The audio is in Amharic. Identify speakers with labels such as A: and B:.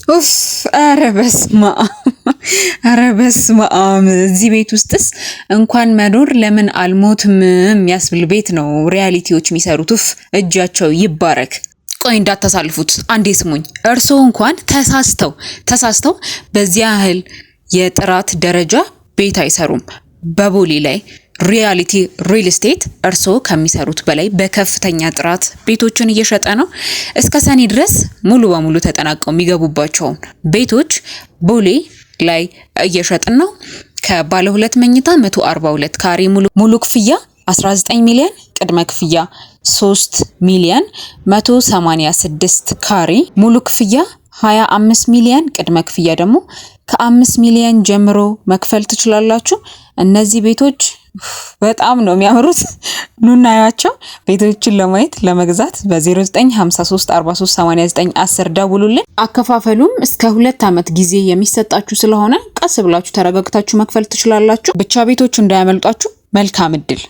A: ኡፍ! ኧረ በስመ አብ! ኧረ በስመ አብ! እዚህ ቤት ውስጥስ እንኳን መኖር ለምን አልሞትም የሚያስብል ቤት ነው ሪያሊቲዎች የሚሰሩት። ኡፍ! እጃቸው ይባረክ። ቆይ እንዳታሳልፉት፣ አንዴ ስሙኝ። እርስዎ እንኳን ተሳስተው ተሳስተው በዚያ ያህል የጥራት ደረጃ ቤት አይሰሩም። በቦሌ ላይ ሪያሊቲ ሪል ስቴት እርስዎ ከሚሰሩት በላይ በከፍተኛ ጥራት ቤቶችን እየሸጠ ነው። እስከ ሰኔ ድረስ ሙሉ በሙሉ ተጠናቀው የሚገቡባቸውን ቤቶች ቦሌ ላይ እየሸጥን ነው። ከባለ ሁለት መኝታ 142 ካሬ ሙሉ ክፍያ 19 ሚሊዮን፣ ቅድመ ክፍያ 3 ሚሊዮን፣ 186 ካሬ ሙሉ ክፍያ 25 ሚሊዮን፣ ቅድመ ክፍያ ደግሞ ከ5 ሚሊዮን ጀምሮ መክፈል ትችላላችሁ። እነዚህ ቤቶች በጣም ነው የሚያምሩት። ኑና እዩዋቸው። ቤቶችን ለማየት ለመግዛት በ0953 43 89 10 ደውሉልን። አከፋፈሉም እስከ 2 ዓመት ጊዜ የሚሰጣችሁ ስለሆነ ቀስ ብላችሁ ተረጋግታችሁ መክፈል ትችላላችሁ። ብቻ ቤቶቹ እንዳያመልጧችሁ። መልካም እድል።